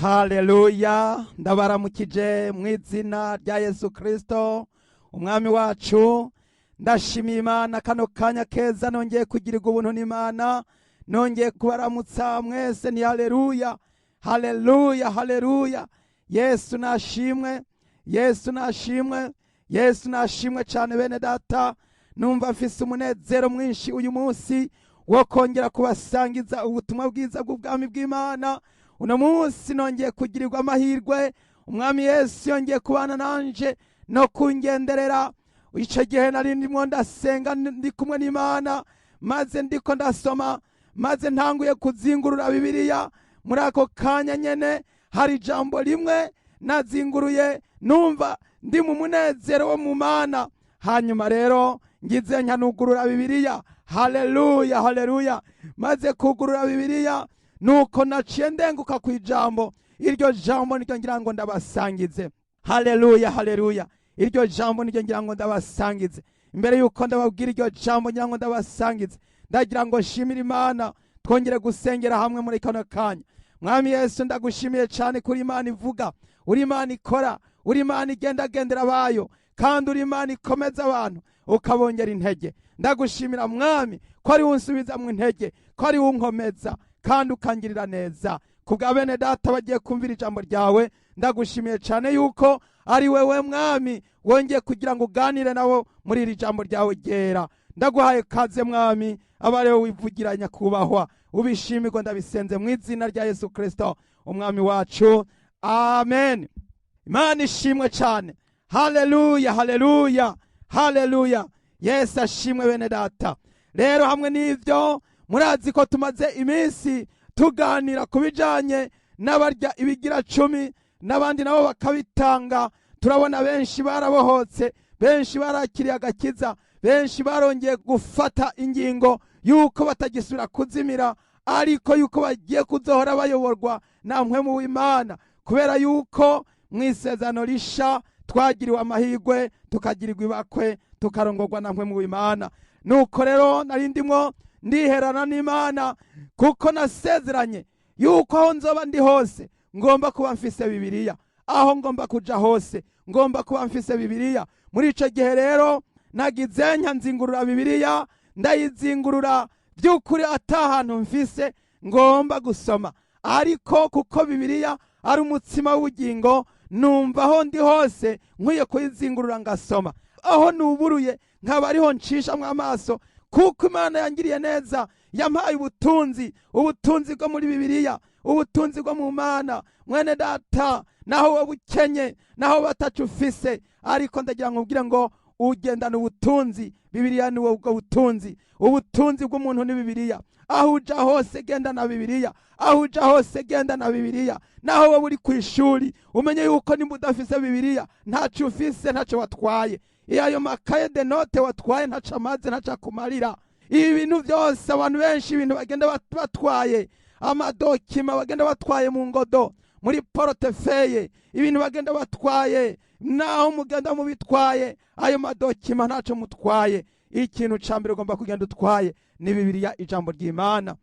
Haleluya! Ndabaramukije mu izina rya Yesu Kristo Umwami wacu. Ndashimiye Imana kano kanya keza nongeye kugirirwa ubuntu n'Imana, nongeye kubaramutsa mwese. Ni haleluya, haleluya, haleluya! Yesu nashimwe, Yesu nashimwe, Yesu nashimwe cyane. Bene data, numva mfise umunezero mwinshi uyu munsi wo kongera kubasangiza ubutumwa bwiza bw'ubwami bw'Imana. Uno munsi nongeye kugirirwa amahirwe, Umwami Yesu yongeye kubana nanje no kungenderera. Icyo gihe nari ndimo ndasenga, ndi kumwe n'Imana, maze ndiko ndasoma, maze ntanguye kuzingurura Bibiliya. Muri ako kanya nyene hari ijambo rimwe nazinguruye, numva ndi mu munezero wo mu Mana. Hanyuma rero ngize nkanugurura Bibiliya, haleluya, haleluya! Maze kugurura Bibiliya, nuko naciye ndenguka ku ijambo. Iryo jambo niryo ngira ngo ndabasangize. Haleluya, haleluya! Iryo jambo niryo ngira ngo ndabasangize. Imbere yuko ndababwira iryo jambo ngira ngo ndabasangize, ndagira ngo nshimire Imana, twongere gusengera hamwe muri kano kanya. Mwami Yesu, ndagushimiye cyane kuri Imana ivuga, uri Imana ikora, uri Imana igendagendera abayo, kandi uri Imana ikomeza abantu ukabongera intege. Ndagushimira Mwami ko ari unsubiza mu intege, ko ari unkomeza kandi ukangirira neza. Kubwa bene data bagiye kumvira ijambo ryawe, ndagushimiye cyane yuko ari wewe Mwami wongeye kugira ngo uganire nabo muri iri jambo ryawe ryera. Ndaguhaye kaze Mwami, aba ariwe wivugira. Nyakubahwa, ubishimirwa. Ndabisenze mu izina rya Yesu Kristo Umwami wacu, amen. Imana ishimwe cyane. Haleluya, haleluya, haleluya! Yesu ashimwe. Bene data, rero hamwe n'ibyo, murazi ko tumaze iminsi tuganira ku bijyanye n'abarya ibigira cumi n'abandi nabo bakabitanga. Turabona benshi barabohotse, benshi barakiriye agakiza, benshi barongeye gufata ingingo yuko batagisubira kuzimira, ariko yuko bagiye kuzohora bayoborwa na Mpwemu w'Imana, kubera yuko mu Isezerano Risha twagiriwe amahirwe, tukagirirwa ibakwe, tukarongorwa na Mpwemu w'Imana. Nuko rero nari ndimwo ndiherana n'Imana, kuko nasezeranye yuko aho nzoba ndi hose ngomba kuba mfise Bibiliya, aho ngomba kuja hose ngomba kuba mfise Bibiliya. Muri ico gihe rero nagize nka nzingurura Bibiliya, ndayizingurura by'ukuri ata hantu mfise ngomba gusoma, ariko kuko Bibiliya ari umutsima w'ubugingo, numva aho ndi hose nkwiye kuyizingurura ngasoma, aho nuburuye nkaba ariho ncishamwo amaso, kuko Imana yangiriye neza, yampaye ubutunzi, ubutunzi bwo muri Bibiliya, ubutunzi bwo mu Mana. Mwene data, naho wowe ukenye, naho batacu ufise, ariko ndagira ngo ubwire ngo ugendana ubutunzi. Bibiliya ni ubwo butunzi. Ubutunzi bw'umuntu ni Bibiliya. Aho uja hose genda na Bibiliya, aho uja hose genda na Bibiliya. Naho wowe uri ku ishuri, umenye yuko nimba udafise Bibiliya ntaco ufise, ntaco watwaye. Iyo ayo makaye de notes watwaye ntaco amaze, ntaco akumarira. Ibi bintu byose, abantu benshi ibintu bagenda batwaye, ama documents bagenda batwaye mu ngodo, muri portefeuille, ibintu bagenda batwaye, naho mugenda mubitwaye, ayo ma documents ntaco mutwaye. Ikintu ca mbere ugomba kugenda utwaye ni Bibiliya, ijambo ry'Imana.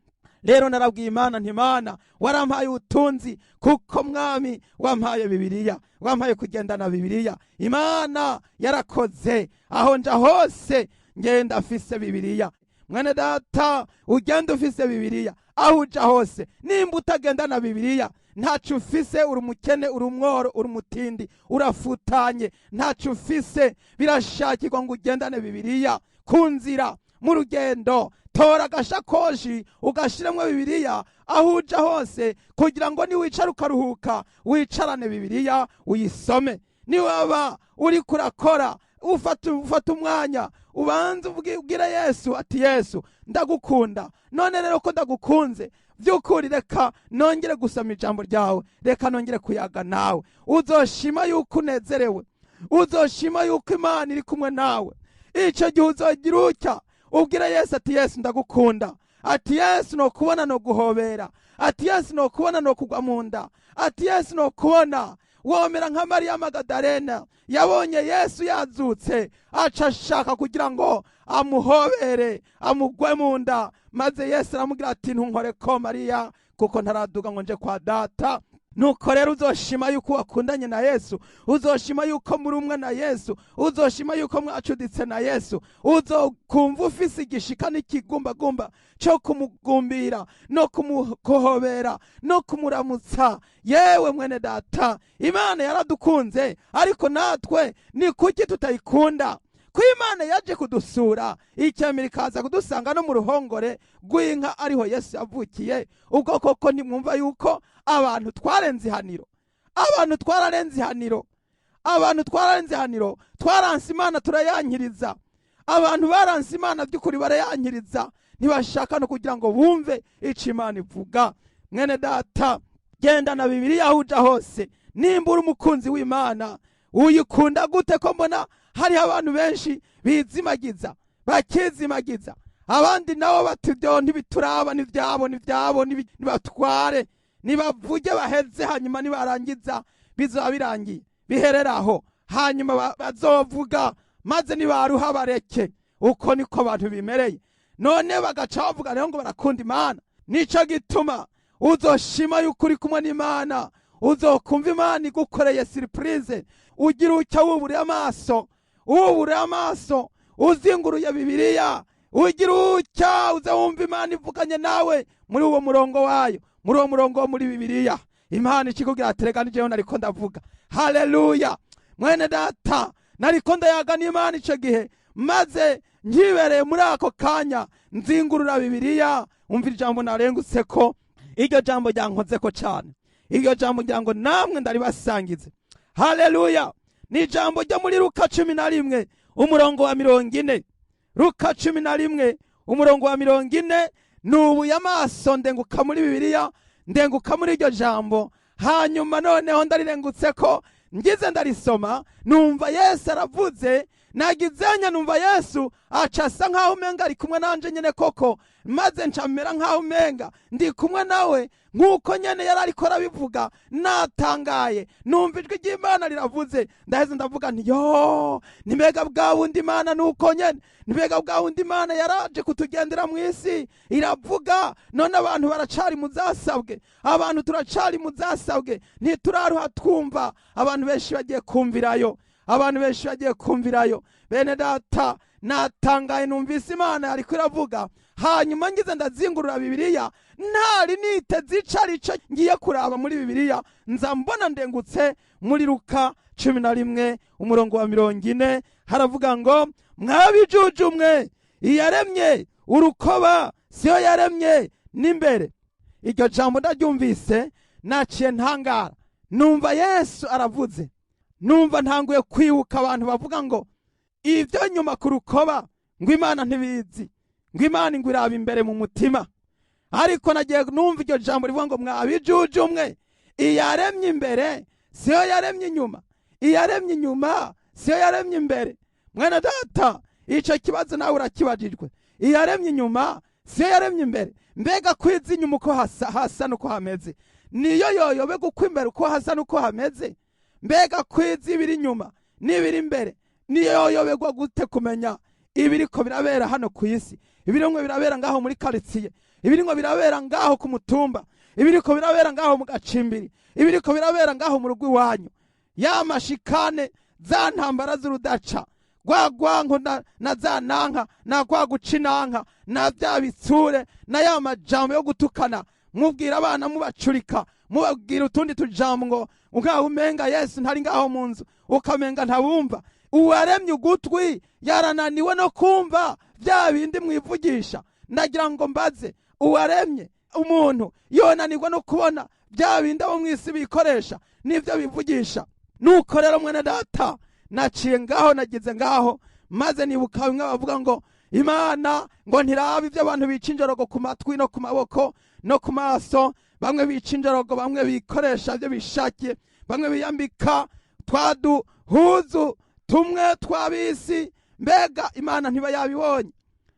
Rero narabwiye Imana nti: "Imana, warampaye ubutunzi, kuko Mwami wampaye Bibiliya, wampaye kugendana Bibiliya." Imana yarakoze, aho nja hose ngenda afise Bibiliya. Mwene data, ugenda ufise Bibiliya aho uja hose. Nimba utagendana Bibiliya ntaco ufise, uri umukene, uri umworo, uri umutindi, urafutanye, ntaco ufise. Birashakirwa ngo ugendane Bibiliya ku nzira, mu rugendo. Tora agashakoshi ugashiremo Bibiliya aho uja hose, kugira ngo niwicara ukaruhuka wicarane Bibiliya uyisome. Niwaba uriko urakora, ufata umwanya ubanze ubwire Yesu ati: "Yesu, ndagukunda. None rero ko ndagukunze by'ukuri, reka nongere gusoma ijambo ryawe, reka nongere kuyaga nawe." Uzoshima yuko unezerewe, uzoshima yuko Imana iri kumwe nawe. Icyo gihe uzogira utya ubwire Yesu ati: "Yesu, ndagukunda." Ati: "Yesu, no kubona no guhobera." Ati: "Yesu, no kubona no kugwa mu nda." Ati: "Yesu, no kubona." Womera nka Mariya Magadalena yabonye Yesu yazutse, aca ashaka kugira ngo amuhobere, amugwe mu nda, maze Yesu aramubwira ati: "Ntunkore ko Mariya, kuko ntaraduga ngo nje kwa Data." Nuko rero uzoshima yuko wakundanye na Yesu, uzoshima yuko muri umwe na Yesu, uzoshima yuko mwacuditse na Yesu. Uzokumva ufise igishika n'ikigumbagumba cyo kumugumbira no kumukohobera no kumuramutsa. Yewe mwene data, Imana yaradukunze, ariko natwe ni kuki tutayikunda? Ko Imana yaje kudusura, ikemera ikaza kudusanga no mu ruhongore rw'inka, ariho Yesu yavukiye. Ubwo koko ntimwumva yuko abantu twarenze ihaniro? Abantu twararenze ihaniro, abantu twararenze ihaniro, twaranse Imana, turayankiriza. Abantu baranse Imana by'ukuri, barayankiriza, ntibashaka no kugira ngo bumve icyo Imana ivuga. Mwene data, genda na Bibiliya aho uja hose. Nimba uri umukunzi w'Imana, uyikunda gute ko mbona hariho abantu benshi bizimagiza, bakizimagiza, abandi nabo bati ibyo ntibituraba, n'ibyabo n'ibyabo, nibatware, nibavuge baheze, hanyuma nibarangiza bizaba birangiye, bihereraho, hanyuma bazovuga maze nibaruha bareke. Uko niko abantu bimereye. None bagaca bavuga rero ngo barakunda Imana. Nico gituma uzoshima yuko uri kumwe n'Imana, uzokumva Imana igukoreye surprise. Ugira ucya wuburiye amaso, wuburiye amaso, uzinguruye Bibiliya, ugira ucya uze wumva Imana ivuganye nawe muri uwo murongo wayo, muri uwo murongo wo muri Bibiliya. Imana ikikubwira ati: "Rega ni jewe nariko ndavuga." Haleluya! Mwene data, nariko ndayaga n'Imana ico gihe, maze nkibereye muri ako kanya nzingurura Bibiliya, umva ijambo narengutse ko. Iryo jambo ryankozeko cyane, iryo jambo ngira ngo namwe ndaribasangize. Haleluya! Ni ijambo ryo muri Luka 11, umurongo wa 40. Luka 11, umurongo wa 40. Nubuye amaso, ndenguka muri Bibiliya, ndenguka muri iryo jambo, hanyuma noneho ndarirengutse ko ngize ndarisoma, numva Yesu aravuze. Nagizenya numva Yesu aca asa nkaho umenga ari kumwe nanje nyene koko, maze ncamera nkaho umenga ndi kumwe nawe nk'uko nyene yari ariko arabivuga. Natangaye, numva ijwi ry'Imana riravuze. Ndaheze ndavuga nti: "Yo, ni mbega bwa wundi Imana nuko nyene, ni mbega bwa wundi Imana yaraje kutugendera mu isi iravuga." None abantu baracari mu zasabwe, abantu turacari mu zasabwe, ntituraruha twumva. Abantu benshi bagiye kumvirayo, abantu benshi bagiye kumvirayo. Bene data, natangaye, numvise Imana yariko iravuga, hanyuma ngize ndazingurura Bibiliya, ntari niteze ico arico ngiye kuraba muri Bibiliya, nza mbona ndengutse muri Luka 11, umurongo wa 40. Haravuga ngo: "Mwabijujumwe, iyaremye urukoba siyo yaremye n'imbere?" Iryo jambo ndaryumvise, naciye ntangara. Numva Yesu aravuze, numva ntanguye kwibuka abantu bavuga ngo ibyo nyuma ku rukoba ngo Imana ntibizi, ngo Imana ngo iraba imbere mu mutima. Ariko nagiye numva iryo jambo rivuga ngo: "Mwabijujumwe, iyaremye imbere siyo yaremye inyuma? Iyaremye inyuma siyo yaremye imbere?" Mwene data, icyo kibazo nawe urakibajijwe: iyaremye inyuma siyo yaremye imbere? Mbega kwiza inyuma uko hasa, hasa n'uko hameze, niyo yoyobe uko imbere uko hasa n'uko hameze? Mbega kwiza ibiri inyuma n'ibiri imbere, niyo yoyoberwa gute kumenya ibiriko birabera hano ku isi, ibirimo birabera ngaho muri karitsiye, ibirimo birabera ngaho ku mutumba, ibiriko birabera ngaho mu gacimbiri, ibiriko birabera ngaho mu rugo iwanyu, ya mashikane, za ntambara z'urudaca, rwa rwanko na za nanka na kwa guca inanka na bya bitsure na ya majambo yo gutukana, mubwira abana, mubacurika, mubabwira utundi tujambo, ngo nkaho umenga Yesu ntari ngaho mu nzu, ukamenga ntabumva? Uwaremye ugutwi yarananiwe no kumva bya bindi mwivugisha? Ndagira ngo mbaze: uwaremye umuntu yonanirwa no kubona bya bindi abo mu isi bikoresha n'ibyo bivugisha? Nuko rero mwene data, naciye ngaho, nagize ngaho, maze nibuka bimwe bavuga ngo Imana ngo ntiraba ibyo abantu bica injorogo ku matwi no ku maboko no ku maso. Bamwe bica injorogo, bamwe bikoresha ibyo bishakiye, bamwe biyambika twa duhuzu tumwe tw'abisi. Mbega Imana ntiba yabibonye?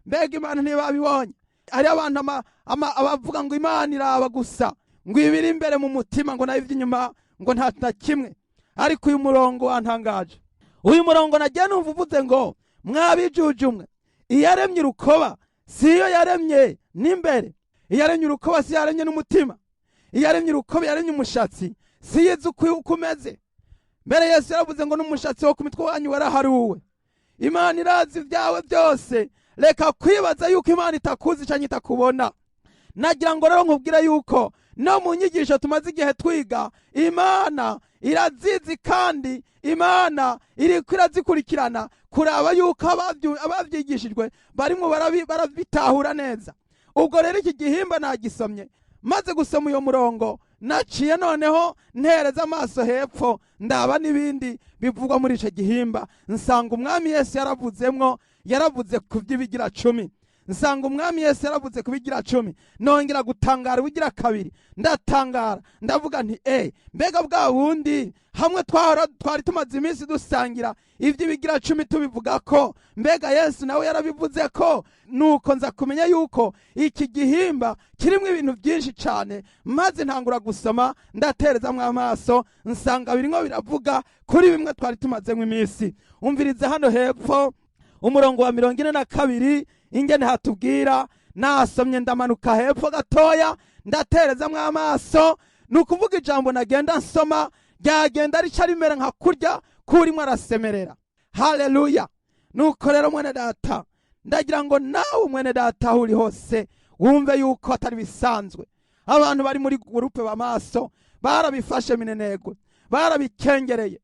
Mbega Imana ntiba yabibonye? Hariho abantu abavuga ngo Imana iraba gusa ngo ibiri imbere mu mutima, ngo nayo iby'inyuma ngo nta na kimwe. Ariko uyu murongo wantangaje. Uyu murongo nagiye numva uvuze ngo: "Mwabijujumwe, iyaremye urukoba siyo yaremye n'imbere? Iyaremye urukoba siyo yaremye n'umutima? Iyaremye urukoba yaremye umushatsi." Siyizi uko umeze. Mbere Yesu yaravuze ngo n'umushatsi wo ku mitwe wanyu waraharuwe. Imana irazi ibyawe byose. Reka kwibaza yuko Imana itakuzi cyangwa itakubona. Nagira ngo rero nkubwire yuko no mu nyigisho tumaze igihe twiga, Imana irazizi, kandi Imana iriko irazikurikirana kuraba yuko ababyigishijwe barimo barabitahura neza. Ubwo rero iki gihimba nagisomye, maze gusoma uyo murongo naciye noneho ntereza amaso hepfo, ndaba n'ibindi bivugwa muri icyo gihimba, nsanga Umwami Yesu yaravuzemwo, yaravuze ku by'ibigira cumi. Nsanga Umwami Yesu yaravuze ku bigira cumi. Nongera gutangara ubugira kabiri, ndatangara, ndavuga nti: "E, mbega bwa bundi hamwe twahora twari tumaze iminsi dusangira iby'ibigira cumi tubivuga ko, mbega Yesu nawe yarabivuze ko?" Nuko nza kumenya yuko iki gihimba kirimo ibintu byinshi cyane, maze ntangura gusoma, ndaterezamwo amaso, nsanga birimo biravuga kuri bimwe twari tumazemo iminsi. Umviriza hano hepfo umurongo wa 42 ingene hatubwira. Nasomye, ndamanuka hepfo gatoya, ndaterezamwo amaso. Ni ukuvuga ijambo nagenda nsoma ryagenda rica rimera nka kurya kurimo arasemerera. Haleluya! Nuko rero mwene data, ndagira ngo nawe mwene data aho uri hose wumve yuko atari bisanzwe. Abantu bari muri groupe b'amaso barabifashe minenegwe, barabikengereye,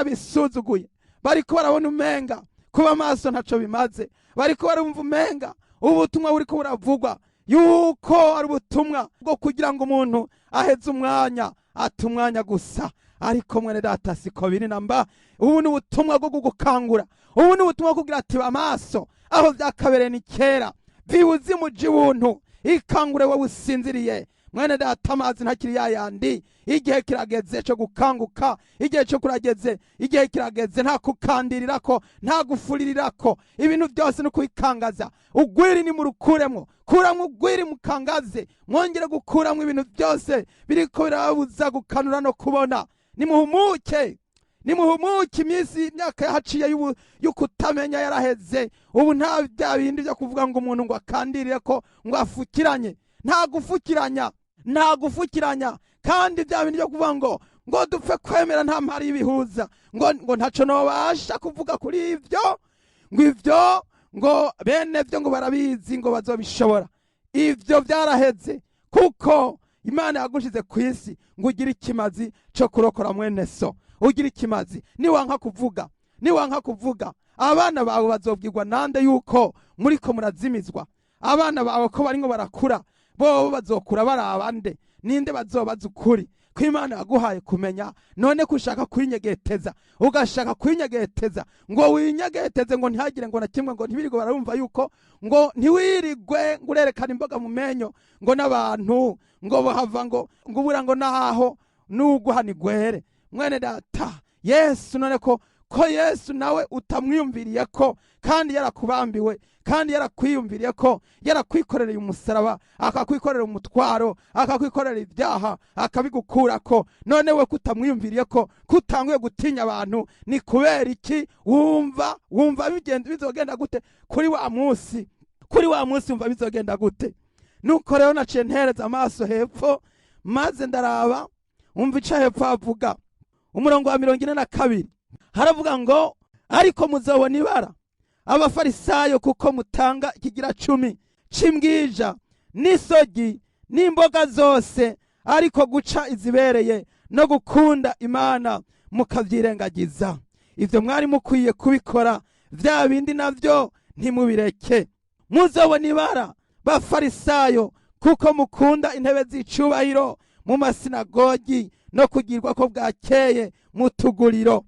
barabisuzuguye, bariko barabona umenga kuba amaso ntaco bimaze, bariko barumva umenga ubutumwa buriko buravugwa yuko ari ubutumwa bwo kugira ngo umuntu aheze umwanya, ata umwanya gusa. Ariko mwene data, siko biri namba. Ubu ni ubutumwa bwo kugukangura, ubu ni ubutumwa bwo kugira ati: "Amaso, aho byakabereye ni kera." Bibuze muji buntu, ikangure wowe usinziriye. Mwene data, amazi ntakiri yayandi. Igihe kirageze cyo gukanguka, igihe cyo kurageze, igihe kirageze. Nta kukandirirako, nta gufuririrako, ibintu byose ni kubikangaza. Ugwiri ni murukuremwo, kuramwo ugwiri, mukangaze, mwongere gukuramwo ibintu byose biriko birababuza gukanura no kubona. Nimuhumuke, nimuhumuke. Iminsi, imyaka yahaciye y'ukutamenya yaraheze. Ubu nta bya bindi byo kuvuga ngo umuntu ngo akandirire ko ngo afukiranye. Nta gufukiranya, nta gufukiranya. Kandi bya bindi byo kuvuga ngo dupfe kwemera, nta mpari y'ibihuza, ngo ntaco nobasha kuvuga kuri ibyo, ngo ibyo ngo bene byo ngo barabizi, ngo bazobishobora, ivyo byaraheze. Kuko Imana yagushize ku isi ngo ugire ikimazi cyo kurokora mwene so, ugire ikimazi. Niwanka kuvuga, niwanka kuvuga, abana bawe bazobwirwa nande yuko muriko murazimizwa? Abana bawe ko barimo barakura, bobo bazokura baraba nde? Ninde bazobaza ukuri ko Imana yaguhaye kumenya? None ko ushaka kwinyegeteza, ugashaka kwinyegeteza ngo winyegeteze, ngo ntihagire ngo na kimwe, ngo ntibirirwe barumva yuko, ngo ntiwirigwe ngo urerekana imboga mu menyo, ngo n'abantu ngo bahava ngo ubura ngo naho nuguhana igwere. Mwene data, Yesu none ko Yesu nawe utamwiyumviriye ko kandi yarakubambiwe, kandi yarakwiyumviriye ko yarakwikorereye umusaraba, akakwikorera umutwaro, akakwikorera ibyaha, akabigukurako, none we kutamwiyumviriye ko kutanguye gutinya abantu ni kubera iki? Wumva bigenda, bizogenda gute kuri wa munsi? Kuri wa munsi wumva bizogenda gute? Nuko rero naciye ntereza amaso hepfo, maze ndaraba, umva ico hepfo havuga. Umurongo wa 42 haravuga ngo: "Ariko muzobona ibara, Abafarisayo, kuko mutanga ikigira cumi c'imbwija n'isogi n'imboga zose, ariko guca izibereye no gukunda Imana mukabyirengagiza. Ibyo mwari mukwiye kubikora, bya bindi nabyo ntimubireke. Muzobona ibara, Bafarisayo, kuko mukunda intebe z'icubahiro mu masinagogi no kugirwa ko bwakeye mu tuguriro.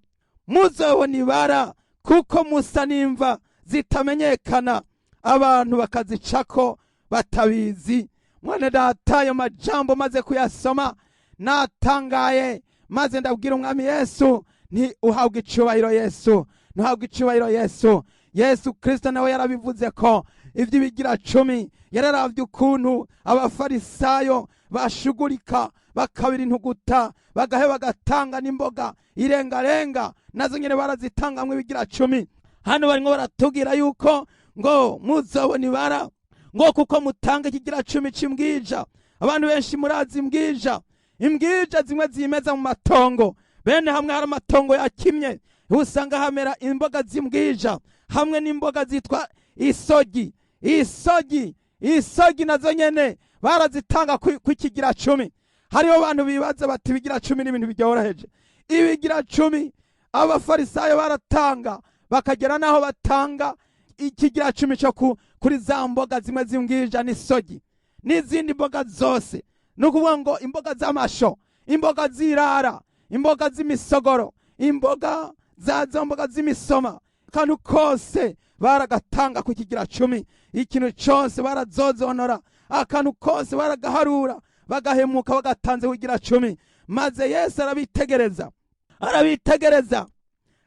Muzobona ibara, kuko musa n'imva zitamenyekana, abantu bakazicako batabizi." Mwene data, ayo majambo maze kuyasoma natangaye, maze ndabwira Umwami Yesu nti: "Uhabwa icubahiro Yesu, ntuhabwa icubahiro Yesu." Yesu Kristo nawe yarabivuze ko iby'ibigira cumi, yararavye ukuntu Abafarisayo bashugurika bakabira intuguta, bagahe bagatanga n'imboga irengarenga, nazo nyene barazitangamwo ibigira cumi. Hano barimo baratubwira yuko ngo muzobona ibara, ngo kuko mutanga ikigira cumi c'imbwija. Abantu benshi murazi imbwija. Imbwija zimwe zimeza mu matongo, bene hamwe hari amatongo yakimye, usanga hamera imboga z'imbwija hamwe n'imboga zitwa isogi. Isogi, isogi nazo nyene barazitanga ku kigira cumi. Hariho abantu bibaza bati ibigira cumi n'ibintu byoroheje. Ibigira cumi abafarisayo baratanga, bakagera n'aho batanga ikigira cumi cyo kuri za mboga zimwe z'imbwija n'isogi n'izindi mboga zose. Ni ukuvuga ngo imboga z'amasho, imboga z'irara, imboga z'imisogoro, imboga za zo mboga z'imisoma, akantu kose baragatanga ku kigira cumi. Ikintu cyose barazozonora, akantu kose baragaharura, bagahemuka bagatanze kugira cumi. Maze Yesu arabitegereza, arabitegereza,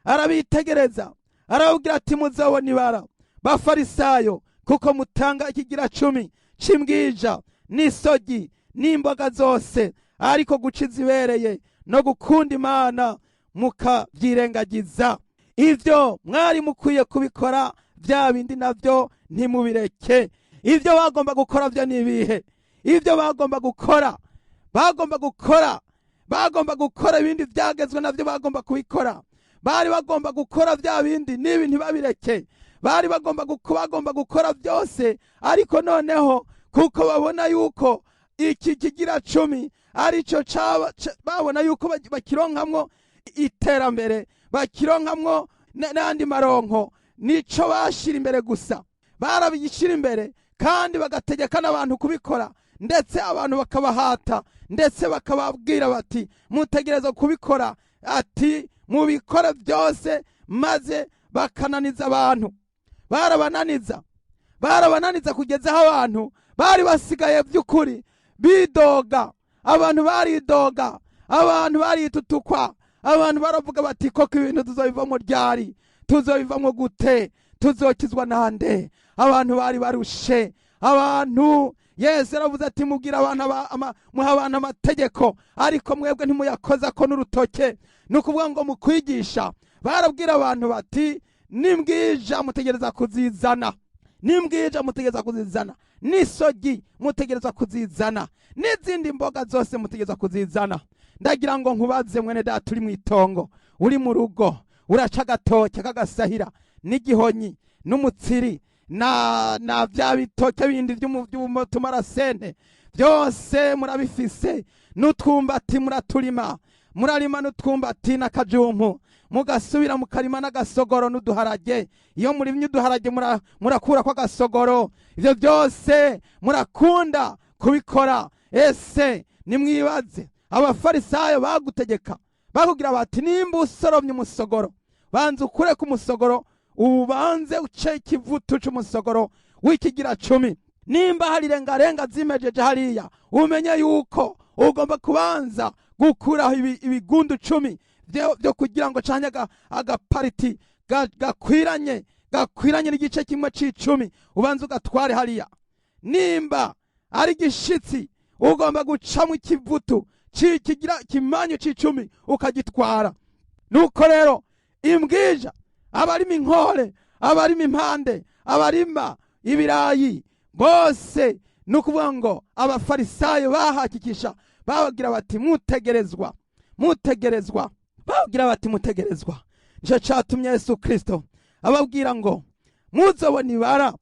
arabitegereza, arababwira ati: "Muzabona ibara, bafarisayo, kuko mutanga ikigira cumi c'imbwija n'isogi n'imboga zose, ariko guca izibereye no gukunda Imana mukabyirengagiza. Ibyo mwari mukwiye kubikora, bya bindi nabyo ntimubireke." Ibyo bagomba gukora byo ni ibihe? Ibyo bagomba gukora, bagomba gukora ibindi byagezwe nabyo bagomba kubikora. Bari bagomba gukora bya bindi n'ibi ntibabireke. Bari bagomba gukora byose, ariko noneho kuko babona yuko iki kigira cumi aricyo babona yuko bakironkamwo iterambere, bakironkamwo n'andi maronko, nico bashira imbere gusa. Barabishyira imbere kandi bagategeka n'abantu kubikora, ndetse abantu bakabahata, ndetse bakababwira bati: "Mutegereza kubikora," ati: "Mubikore byose." Maze bakananiza abantu, barabananiza, barabananiza kugeza aho abantu bari basigaye by'ukuri bidoga. Abantu baridoga, abantu baritutukwa, abantu baravuga bati: "Koko ibintu tuzobivamo ryari? Tuzobivamo gute? Tuzokizwa nande?" Abantu bari barushe. Abantu, Yesu yaravuze ati: "Mubwira abantu muha abantu amategeko, ariko mwebwe ntimuyakoza ko n'urutoke." Ni ukuvuga ngo mu kwigisha barabwira abantu bati: "Nimbwija mutegereza kuzizana, nimbwija mutegereza kuzizana, n'isogi mutegereza kuzizana, n'izindi mboga zose mutegereza kuzizana." Ndagira ngo nkubaze, mwene data uri mu itongo, uri mu rugo, uraca agatoke k'agasahira n'igihonyi n'umutsiri na bya bitoke bindi by'utumarasente, byose murabifise, n'utwumbati muraturima, murarima n'utwumbati n'akajumpu, mugasubira mukarima n'agasogoro n'uduharage. Iyo murimye uduharage murakura ko agasogoro. Ibyo byose murakunda kubikora. Ese nimwibaze, abafarisayo bagutegeka, bakubwira bati: "Nimba usoromye umusogoro, banza ukure ku musogoro, ubanze uce ikivutu c'umusogoro w'ikigira cumi. Nimba hari rengarenga zimejeje hariya, umenye yuko ugomba kubanza gukuraho ibigundu 10 byo kugira ngo canke agapariti gakwiranye n'igice kimwe c'icumi, ubanze ugatware hariya. Nimba ari igishitsi, ugomba gucamo ikivutu kigira kimanyu c'icumi, ukagitwara." Nuko rero imbwija, abarima inkore, abarima impande, abarima ibirayi bose, ni ukuvuga ngo abafarisayo bahakikisha, bababwira bati: "Mutegerezwa, mutegerezwa." Bababwira bati: "Mutegerezwa." Nicyo cyatumye Yesu Kirisito ababwira ngo: "Muzobona ibara,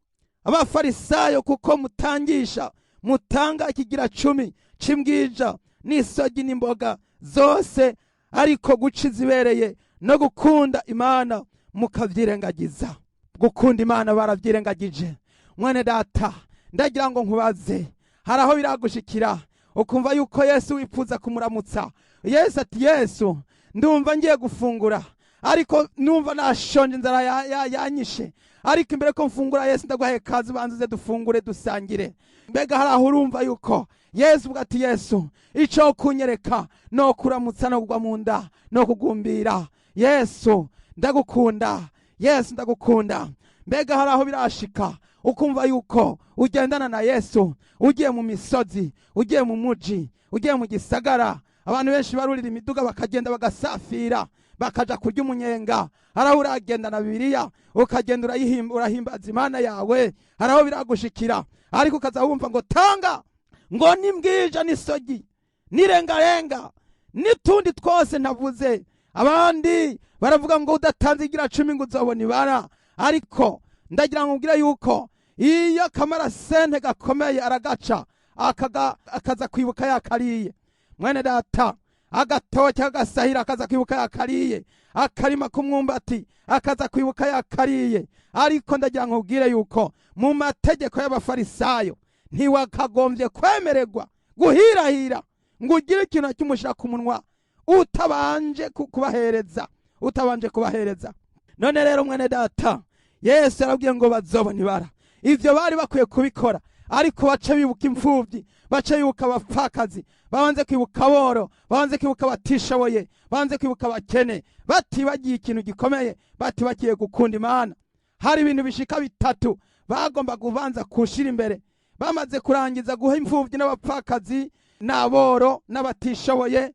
abafarisayo, kuko mutangisha, mutanga ikigira cumi c'imbwija n'isogi n'imboga zose, ariko guca izibereye no gukunda Imana mukabyirengagiza." Gukunda Imana barabyirengagije. Mwene data, ndagira ngo nkubaze, hari aho biragushikira ukumva yuko Yesu wifuza kumuramutsa? Yesu ati: "Yesu, ndumva ngiye gufungura, ariko numva nashonje, inzara yanyishe, ariko imbere ko mfungura, Yesu, ndaguhaye kazi, ubanza uze dufungure, dusangire." Mbega hari aho urumva yuko Yesu uvuga ati: "Yesu, icyo kunyereka no kuramutsa no kugwa mu nda no kugumbira, Yesu ndagukunda, Yesu ndagukunda"? Mbega hari aho birashika ukumva yuko ugendana na Yesu, ugiye mu misozi, ugiye mu muji, ugiye mu gisagara, abantu benshi barurira imiduga bakagenda, bagasafira, bakaja kurya umunyenga, hari aho uragenda na Bibiliya, ukagenda urahimbaza Imana yawe? Hari aho biragushikira, ariko ukaza wumva ngo tanga, ngo nimbwija n'isogi? N'irengarenga n'utundi twose ntavuze. Abandi baravuga ngo udatanze igira cumi ngo uzobona ibara, ariko ndagira ngo ubwire yuko iyo akamarasente gakomeye aragaca, akaza kwibuka yakariye. Mwene data, agatoki agasahira akaza kwibuka yakariye, akarima k'umwumbati akaza kwibuka yakariye. Ariko ndagira ngo ubwire yuko mu mategeko y'Abafarisayo ntiwakagombye kwemererwa guhirahira ngo ugire ikintu cy'umushyira ku munwa utabanje kubahereza, utabanje kubahereza. None rero, mwene data, Yesu yarabwiye ngo bazobona ibara. Ivyo bari bakwiye kubikora, ariko bace bibuka imfubyi, bace bibuka abapfakazi, babanze kwibuka aboro, babanze kwibuka abatishoboye, babanze kwibuka abakene, batibagiye ikintu gikomeye, batibagiye gukunda Imana. Hari ibintu bishika bitatu bagomba kubanza kushira imbere. Bamaze kurangiza guha imfubyi n'abapfakazi n'aboro n'abatishoboye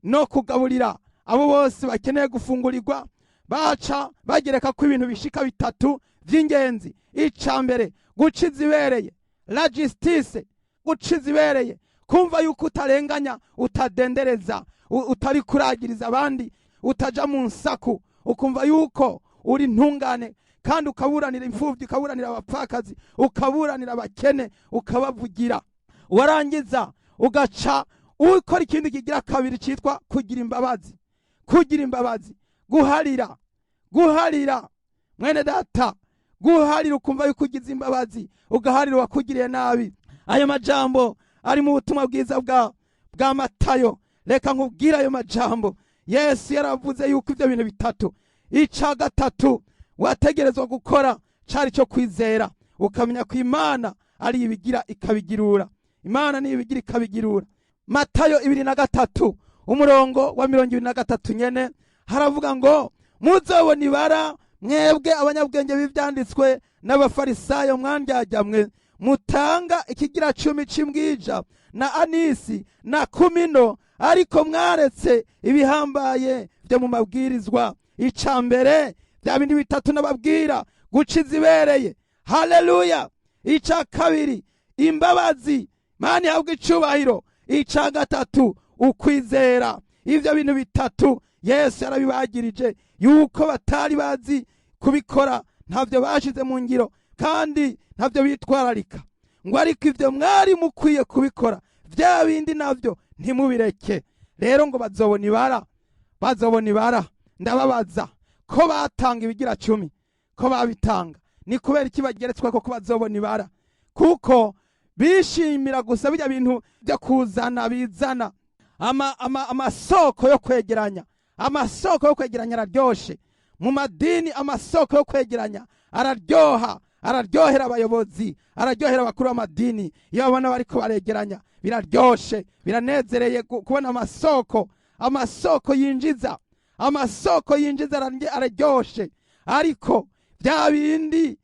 no kugaburira abo bose bakeneye gufungurirwa, baca bagereka ko ibintu bishika bitatu by'ingenzi. Ica mbere, guca izibereye, la justice, guca izibereye, kumva yuko utarenganya, utadendereza, utari kuragiriza abandi, utaja mu nsaku, ukumva yuko uri ntungane kandi ukaburanira imfubyi, ukaburanira abapfakazi, ukaburanira abakene, ukabavugira. Warangiza ugaca ukora ikindi kigira kabiri cyitwa kugira imbabazi, kugira imbabazi, guharira, guharira, mwene data, guharira, ukumva yuko ugize imbabazi, ugaharira uwakugiriye nabi. Ayo majambo ari mu butumwa bwiza bwa Matayo. Reka nkubwire, ayo majambo Yesu yaravuze yuko ibyo bintu bitatu, ica gatatu wategerezwa gukora cari cyo kwizera, ukamenya ko Imana ari ibigira ikabigirura. Imana ni ibigira ikabigirura. Matayo 23, umurongo wa 23 nyene, haravuga ngo: "Muzobona ibara mwebwe abanyabwenge b'ivyanditswe n'Abafarisayo, mwandyajyamwe, mutanga ikigira cumi c'imbwija na anisi na kumino, ariko mwaretse ibihambaye byo mu mabwirizwa." Ica mbere, bya bindi bitatu nababwira: guca izibereye, haleluya. Ica kabiri, imbabazi, Mana ihabwa icubahiro. Ica gatatu, ukwizera. Ivyo bintu bitatu Yesu yarabibagirije yuko batari bazi kubikora, ntavyo bashize mu ngiro kandi ntavyo bitwararika, ngo ariko ivyo mwari mukwiye kubikora, bya bindi navyo ntimubireke. Rero ngo bazobona ibara, bazobona ibara. Ndababaza, ko batanga ibigira cumi, ko babitanga, ni kubera iki bageretswe ko bazobona ibara? Kuko bishimira gusa bijya bintu byo kuzana, bizana amasoko yo kwegeranya. Amasoko yo kwegeranya araryoshe mu madini. Amasoko yo kwegeranya araryoha, araryohera abayobozi, araryohera abakuru b'amadini. Iyo babona bariko baregeranya, biraryoshe, biranezereye kubona amasoko yinjiza, amasoko yinjiza araryoshe. Ariko bya bindi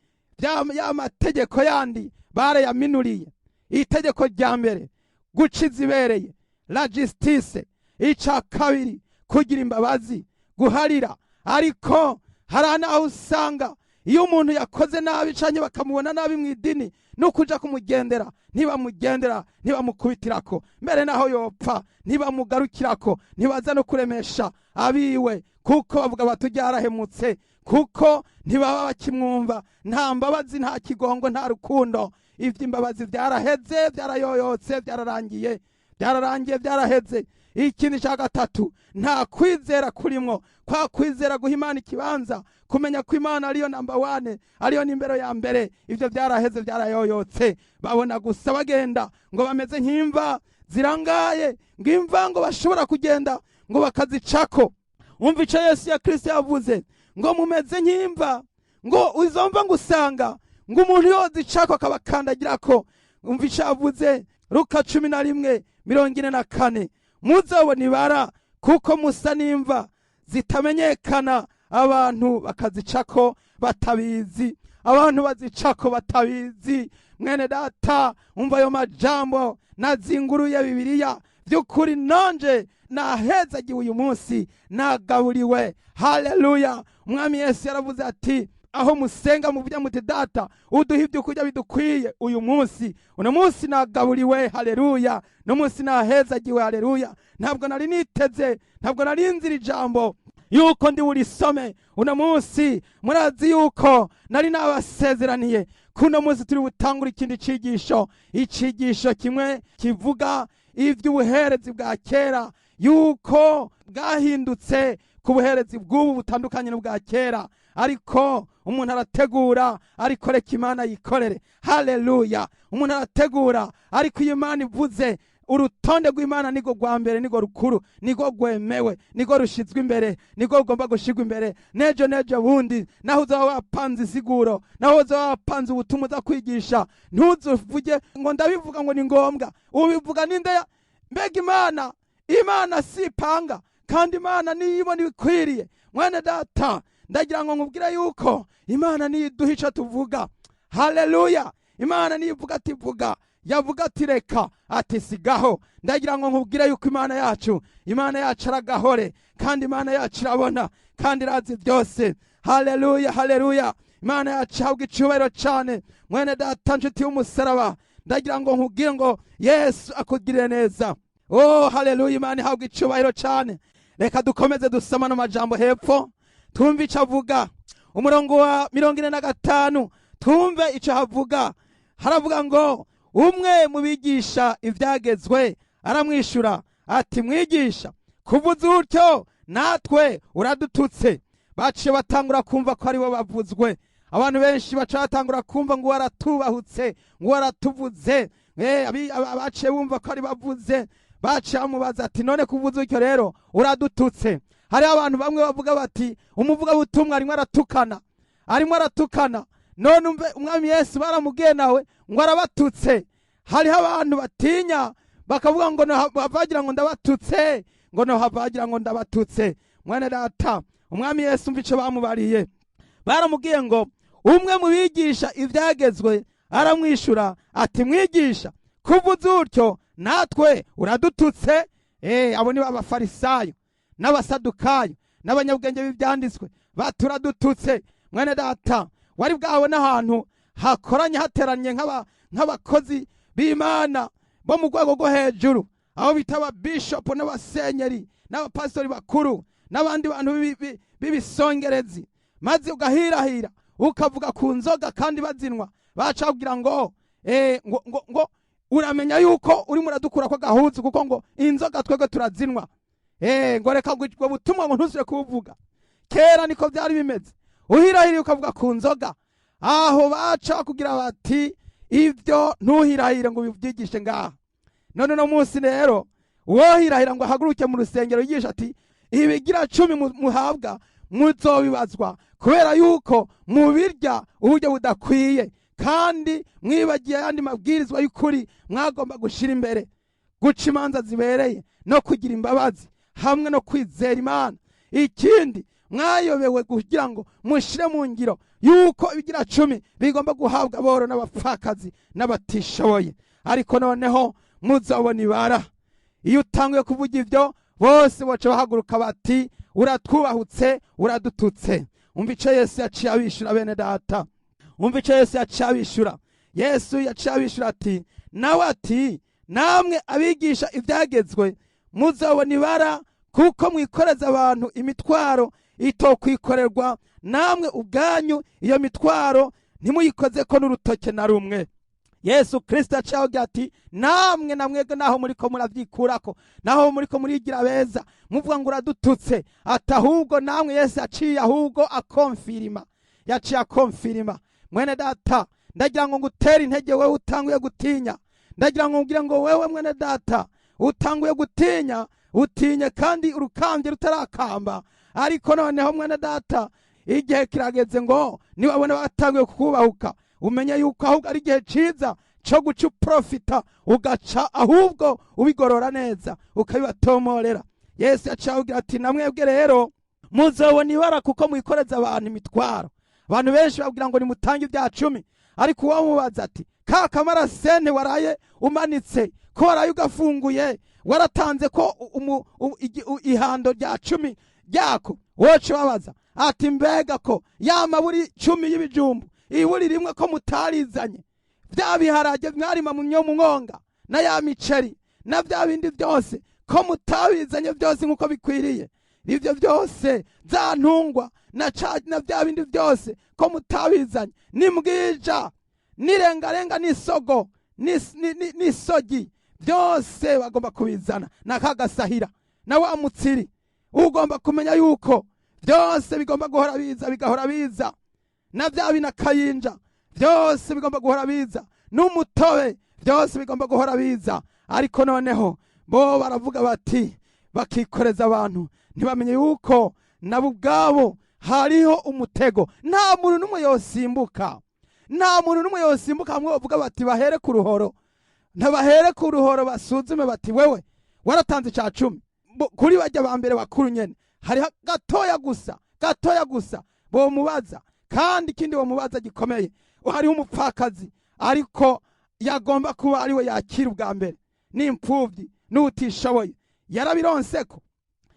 ya mategeko yandi barayaminuriye. Itegeko rya mbere, guca izibereye, la justice. Ica kabiri, kugira imbabazi, guharira. Ariko hari n'aho usanga iyo umuntu yakoze nabi canke bakamubona nabi mu idini, no kuja kumugendera ntibamugendera, ntibamukubitirako, mbere naho yopfa ntibamugarukirako, ntibaza no kuremesha abiwe, kuko bavuga bati yarahemutse, kuko ntibaba bakimwumva. Nta mbabazi, nta kigongo, nta rukundo. Ivy'imbabazi byaraheze, byarayoyotse, byararangiye, byararangiye, byaraheze. Ikindi cya gatatu, nta kwizera kurimwo, kwa kwizera guha Imana ikibanza, kumenya ko Imana ariyo number one, ariyo nimbero ya mbere. Ibyo byaraheze, byarayoyotse. Babona gusa bagenda ngo bameze nk'imva zirangaye, ngo imva ngo bashobora kugenda ngo bakazicako. Umva icyo Yesu ya Kristo yavuze ngo: "Mumeze nk'imva", ngo izo mva ngo usanga ngo umuntu yozicako akabakandagirako. Umva icyo yavuze, Luka 11:44: "Muzobona ibara kuko musa n'imva zitamenyekana, abantu bakazicako batabizi." Abantu bazicako batabizi. Mwene data, umva ayo majambo nazinguruye Bibiliya. By'ukuri nanje nahezagiwe uyu munsi, nagaburiwe, haleluya. Umwami Yesu yaravuze ati Aho musenga muvuge muti: "Data, uduhe ibyo kurya bidukwiye uyu munsi." Uno munsi nagaburiwe, haleluya. No munsi nahezagiwe, haleluya. Ntabwo nari niteze, ntabwo nari nzira ijambo yuko ndi burisome uno munsi. Murazi yuko nari nabasezeraniye kuno munsi turi butangure ikindi cigisho, icigisho kimwe kivuga iby'ubuherezi bwa kera, yuko bwahindutse ku buherezi bw'ubu butandukanye n'ubwa kera. Ariko umuntu arategura, ariko reka Imana yikorere, haleluya. Umuntu arategura, ariko iyo Imana ivuze, urutonde rw'Imana niko rwa mbere, niko rukuru, niko rwemewe, niko rushyizwe imbere, niko rugomba gushyirwa imbere. Nejo nejo bundi, naho uzaba wapanze isiguro, naho uzaba wapanze ubutumwa uza kwigisha, ntuzuvuge ngo ndabivuga ngo ni ngombwa. Ubivuga ninde? Mbega Imana si ipanga, kandi Imana niyo ibona ibikwiriye. Mwene data, ndagira ngo nkubwire yuko Imana niyo iduha icyo tuvuga, haleluya. Imana niyo ivuga ati vuga, yavuga ati reka, ati sigaho. Ndagira ngo nkubwire yuko Imana yacu aragahore, kandi Imana yacu irabona kandi irazi byose, haleluya, haleluya. Imana yacu ihabwa icyubahiro cyane. Mwene data, nshuti y'umusaraba, ndagira ngo nkubwire ngo Yesu akugirire neza. Oh, haleluya, Imana ihabwa icyubahiro cyane. Reka dukomeze dusoma no majambo hepfo, twumve icyo avuga. Umurongo wa 45, twumve icyo havuga. Haravuga ngo: "Umwe mu bigisha ibyagezwe aramwishyura ati: 'Mwigisha, kuvuze utyo natwe uradututse.' Baciye batangura kumva ko aribo bavuzwe. Abantu benshi baca batangura kumva ngo waratubahutse, ngo waratuvuze. Baciye bumva ko ari bavuze. Baciye bamubaza ati: 'None kuvuze utyo rero uradututse?' Hariho abantu bamwe bavuga bati: 'Umuvugabutumwa arimo aratukana, arimo aratukana.' None umve, Umwami Yesu baramubwiye nawe ngo arabatutse. Hariho abantu batinya bakavuga ngo bagira ngo ndabatutse, ngo nohava ngo ndabatutse. Mwene data, Umwami Yesu, umva icyo bamubariye. Baramubwiye ngo: "Umwe mu bigisha ibyagezwe aramwishyura ati: 'Mwigisha, kuvuze utyo natwe uradututse.'" Abo ni Abafarisayo n'Abasadukayo n'abanyabwenge b'ibyanditswe, baturadututse. Mwene data, wari bwabona ahantu hakoranye, hateranye nk'abakozi b'Imana bo mu rwego rwo hejuru, aho bita ababishopu n'abasenyeri n'abapasitori bakuru n'abandi bantu b'ibisongerezi, maze ugahirahira ukavuga ku nzoga kandi bazinwa, baca kugira ngo ngo uramenya yuko urimo uradukura ko gahuzu, kuko ngo inzoga twebwe turazinwa, ngo reka ubwo butumwa ngo ntuzire kubuvuga. Kera niko byari bimeze. Uhirahiriye ukavuga ku nzoga aho, baca kugira bati: "Ibyo ntuhirahire ngo ubibyigishe ngaha." None uno munsi rero, uwohirahira ngo ahaguruke mu rusengero yigisha ati: "Ibigira cumi muhabwa muzobibazwa kubera yuko mubirya uburyo budakwiye, kandi mwibagiye ayandi mabwirizwa y'ukuri mwagomba gushyira imbere, guca imanza zibereye no kugira imbabazi hamwe no kwizera Imana. Ikindi, mwayobewe kugira ngo mushyire mu ngiro yuko ibigira cumi bigomba guhabwa aboro n'abapfakazi n'abatishoboye. Ariko noneho muzabona ibara." Iyo utanguye kuvuga ibyo, bose baca bahaguruka bati: "Uratwubahutse, uradututse." Umva icyo Yesu yaciye abishyura. Bene data, umva icyo Yesu yaciye abishyura. Yesu yaciye abishyura ati nawe ati: "Namwe abigisha ibyagezwe, muzabona ibara, kuko mwikoreza abantu imitwaro itokwikorerwa, namwe ubwanyu iyo mitwaro ntimuyikoze ko n'urutoke na rumwe." Yesu Kirisito yaciye avuga ati: "Namwe na mwebwe, naho muriko murabyikurako, naho muriko murigira beza, muvuga ngo uradututse," ati ahubwo namwe. Yesu yaciye ahubwo akonfirima, yaciye akonfirima. Mwene data, ndagira ngo ngutere intege, wewe utanguye gutinya. Ndagira ngo ngire ngo wewe mwene data utanguye gutinya, utinye kandi urukambye rutarakamba. Ariko noneho mwene data, igihe kirageze ngo niwabona batanguye kukubahuka, umenye yuko ahubwo ari igihe ciza cyo guca uprofita, ugaca ahubwo ubigorora neza, ukabibatomorera. Yesu yaciye avugira ati: "Namwebwe rero muzobona ibara, kuko mwikoreza abantu imitwaro." Abantu benshi babwira ngo nimutange ibya cumi, ariko uwamubaza ati: "Ka kamarasente waraye umanitse, ko waraye ugafunguye, waratanze ko ihando rya cumi?" Ryako woca babaza ati: "Mbega ko ya maburi 10 y'ibijumbu, iburi rimwe ko mutarizanye? Bya biharage mwarima mu mwonga na ya miceri na bya bindi byose, ko mutabizanye byose nk'uko bikwiriye? Ibyo byose, za ntungwa na bya bindi byose, ko mutabizanye? Nimbwija n'irengarenga n'isogo n'isogi, byose bagomba kubizana, na kagasahira na wa mutsiri." Ugomba kumenya yuko byose bigomba guhora biza, bigahora biza, na bya binakayinja byose bigomba guhora biza, n'umutobe, byose bigomba guhora biza. Ariko noneho bo baravuga bati, bakikoreza abantu, ntibamenye yuko nabo ubwabo hariho umutego. Nta muntu n'umwe yosimbuka, nta muntu n'umwe yosimbuka. Hamwe bavuga bati bahere ku ruhoro, ntabahere ku ruhoro, basuzume bati: "Wewe waratanze icya cumi?" Kuri bajya ba mbere bakuru nyene hariho gatoya gusa, gatoya gusa bomubaza. Kandi ikindi bomubaza gikomeye, hariho umupfakazi, ariko yagomba kuba ariwe yakira ubwa mbere, n'imfubyi n'utishoboye. Yarabironseko,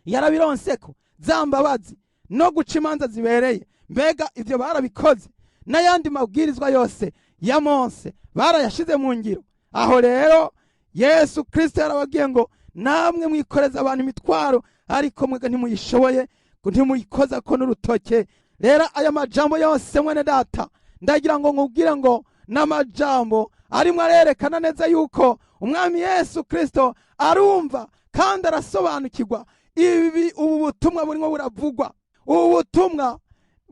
yarabironseko za mbabazi no guca imanza zibereye? Mbega ibyo barabikoze? N'ayandi mabwirizwa yose ya Mose barayashize mu ngiro? Aho rero Yesu Kirisito yarababwiye ngo: "Namwe mwikoreza abantu imitwaro, ariko mwebwe ntimuyishoboye, ngo ntimuyikoza ko n'urutoke." Rero aya majambo yose, mwene data, ndagira ngo nkubwire ngo n'amajambo arimo arerekana neza yuko umwami Yesu Kirisito arumva kandi arasobanukirwa ibi. Ubu butumwa burimo buravugwa, ubu butumwa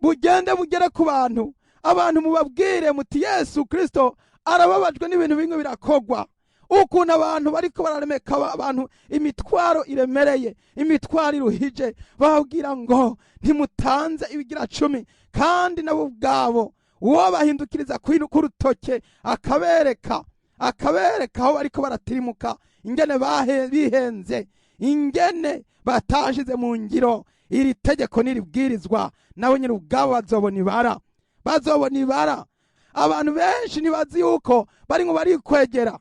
bugende bugere ku bantu. Abantu mubabwire muti: "Yesu Kirisito arababajwe n'ibintu bimwe birakogwa, ukuntu abantu bariko bararemeka abantu imitwaro iremereye, imitwaro iruhije, bababwira ngo ntimutanze ibigira cumi." Kandi nabo ubwabo uwo bahindukiriza ku rutoke akabereka aho bariko baratirimuka, ingene bihenze, ingene batashize mu ngiro iri tegeko n'iribwirizwa, nabo nyine ubwabo bazobona ibara, bazobona ibara. Abantu benshi ntibazi yuko barimo barikwegera.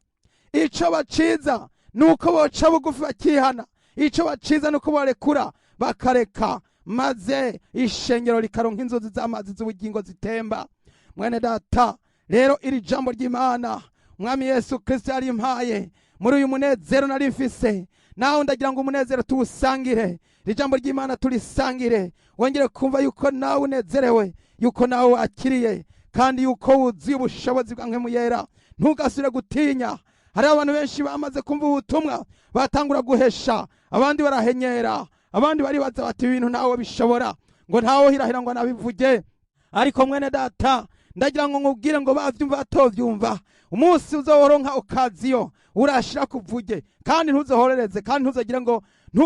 Ico baciza ni uko boca bugufi bakihana. Ico baciza ni uko barekura, bakareka, maze ishengero rikaronka inzuzi z'amazi z'ubugingo zitemba. Mwene data, rero iri jambo ry'Imana Umwami Yesu Kristo yarimpaye muri uyu munezero nari mfise. Nawe ndagira ngo umunezero tuwusangire, iri jambo ry'Imana turisangire, wongere kumva yuko nawe unezerewe, yuko nawe wakiriye, kandi yuko wuzuye ubushobozi bwa Mpwemu Yera. Ntugasubire gutinya. Hariho abantu benshi bamaze kumva ubutumwa batangura guhesha, abandi barahenyera, abandi baribaza bati: "Ibintu ntawe bishobora, ngo ntawe hirahira ngo nabivuge." Ariko mwene data, ndagira ngo nkubwire ngo bavyumva batovyumva, umunsi uzoronka occasion urashira kuvuge, kandi ntuzohorereze, kandi ntuzogire ngo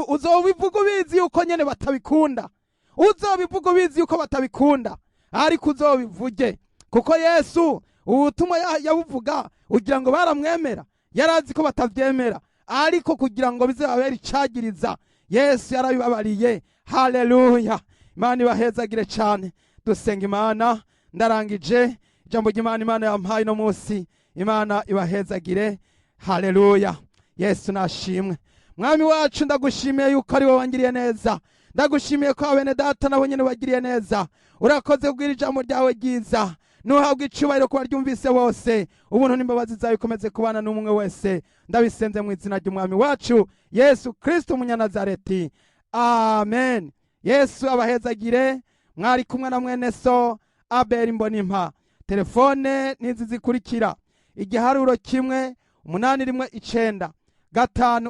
uzobivuga ubizi yuko nyene batabikunda, uzobivuga ubizi yuko batabikunda, ariko uzobivuge, kuko Yesu ubutumwa yabuvuga ugira ngo baramwemera? Yarazi ko batavyemera, ariko kugira ngo bizababere icagiriza, Yesu yarabibabariye. Haleluya! Imana ibahezagire cyane. Dusenga Imana. Ndarangije ijambo ry'Imana Imana yampaye uno munsi. Imana ibahezagire. Haleluya! Yesu nashimwe. Mwami wacu, ndagushimiye yuko ari wowe wangiriye neza. Ndagushimiye ko bene data nabo nyine bagiriye neza. Urakoze kubwira ijambo ryawe ryiza. Nuhabwa icubahiro kuba ryumvise bose. Ubuntu n'imbabazi zawe ikomeze kubana n'umwe wese. Ndabisenze mu izina ry'umwami wacu Yesu Kristo umunyanazareti, amen. Yesu abahezagire. Mwari kumwe na mwene so Abeli Mbonimpa. Telefone nizi zikurikira: igiharuro 1 8 1 9 5 8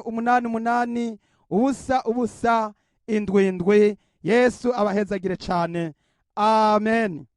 8 0 0 7 7. Yesu abahezagire cyane. Amen.